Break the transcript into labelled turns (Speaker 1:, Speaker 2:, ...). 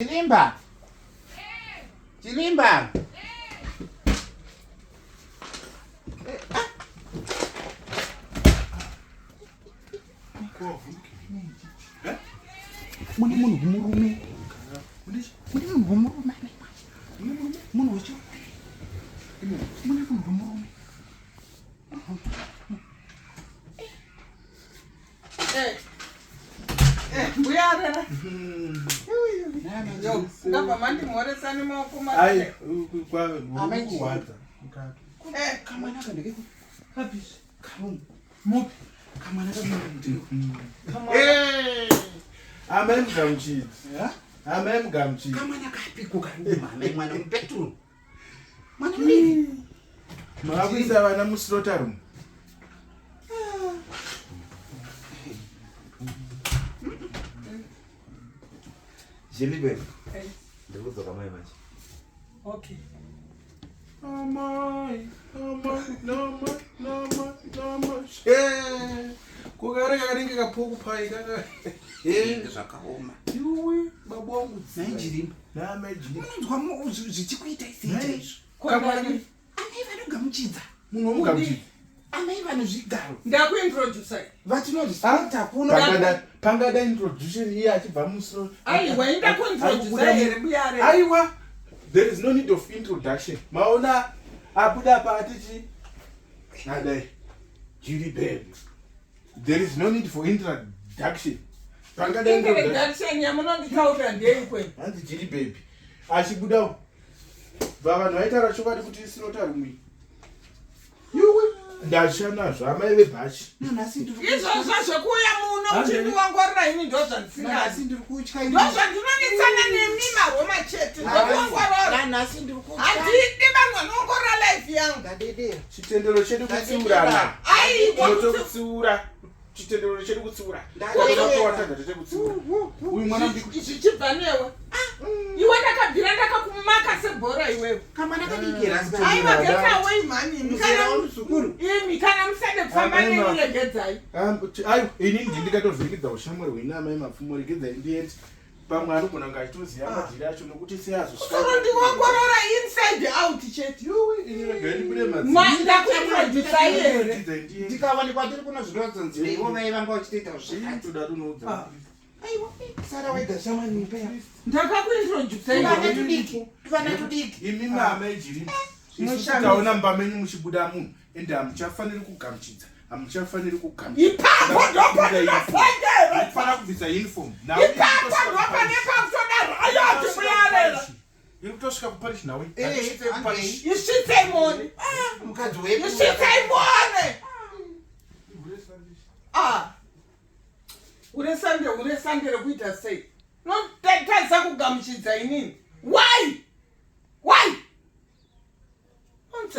Speaker 1: Chilimba. Chilimba. Mune munhu wemurume. Mune munhu wemurume. Munhu wechirume. Mune munhu wemurume.
Speaker 2: Mbuya arera. Ndabva mandimhoresa nemaoko
Speaker 1: makurwadza. Kamwana kandeke.
Speaker 2: Kabisha.
Speaker 1: Kamu. Mupi. Kamwana kandeke.
Speaker 3: Eh. Amai mugamuchidzi. Amai mugamuchidzi.
Speaker 1: Kamwana kapiko karuma amai mwana mupeturu. Mwana mudiki.
Speaker 3: Mavakuisa vana muslaughter room.
Speaker 4: Jimmy baby. Ndikudzoka mai manje.
Speaker 2: Okay.
Speaker 3: Amai, amai, namai, namai, namai. Eh, kukareka kanenge kapuku pai kaka.
Speaker 1: Eh, zvakaoma.
Speaker 3: Yuwi, babu wangu.
Speaker 1: Nhai Jirimba.
Speaker 3: Namai Jirimba.
Speaker 1: Unonzwa zvichikuita sei chaizvo?
Speaker 2: Kamwana
Speaker 1: Amai vanogamuchidza.
Speaker 3: Munhu womugamuchidza.
Speaker 1: Amai vanozvigaro.
Speaker 2: Ndakuintroduce.
Speaker 1: Vatinozviita kuno.
Speaker 3: Pangada pangada introduction iye achibva musoro.
Speaker 2: Aiwa, indakuintroduce here mbuya Arera.
Speaker 3: Aiwa. There is no need of introduction. Maona abuda pa atichi. Adai. Jiri baby. There is no need for introduction. Pangada
Speaker 2: introduction yamunonditaurira ndeyikwe.
Speaker 3: Hanzi Jiri baby. Achibuda bva vanhu vaitaura chokwadi kuti isinota rumwe. Yuwe ndatya nazvo amai vebhachi.
Speaker 2: Izvozvo zvekuuya muno muchindiongorora ini ndozvandisingadi. Ndozvandinonetsana nemi maroma chete zvekuongorora. Handidi vanhu vanoongorora life yangu.
Speaker 3: Chitendero chedu kutsiurana.
Speaker 2: Aiwa.
Speaker 3: Kutsiura. Chitendero chedu kutsiura. Watadza tete kutsiura. Uyu mwana mudiki.
Speaker 2: Zvichibva newe. Iwe ndakabvira ndakakumaka sebhora iwewe.
Speaker 1: Kamwana kadiki rasta.
Speaker 2: Aiwa get away mhani imi. Kana
Speaker 1: muzukuru.
Speaker 2: Imi kana musade kufamba neni regedzai.
Speaker 3: Aiwa ini ndini ndikatovhiringidza ushamwari hwenyu amai Mapfumo regedzai ndiende. Pamwe anogona kunge achitoziva madhiri acho nokuti seazosvika.
Speaker 2: Soro ndiongorora inside out chete.
Speaker 3: Yuwi ini regai ndibude mazino.
Speaker 2: Ndakuintroducai here?
Speaker 1: Ndikawanikwa ndiri kuno zvinozonzi ivo mai vanga vachitoita zvakati.
Speaker 3: Toda tunoudza.
Speaker 1: Aiwa, sara wega shamwari mupeya.
Speaker 2: Ndakakuintroducai.
Speaker 1: Tuvana tudiki, tuvana tudiki.
Speaker 3: Imi mama ejiri. Isu taona mumba menyu muchibuda munhu ende hamuchafaniri kugamuchidza. Hamuchafaniri kugamuchidza.
Speaker 2: Ipapo ndopanopondera.
Speaker 3: Fanira kubvisa uniform.
Speaker 2: Ipapo ndopanepakutoda riot muyarera.
Speaker 3: Iri kutosvika kuparish nawe.
Speaker 1: Eh,
Speaker 2: Isvitsei muone.
Speaker 1: Mukadzi wedu.
Speaker 2: Isvitsei muone. Ah. Ure sande, ure sande rekuita sei? Notadza kugamuchidza inini.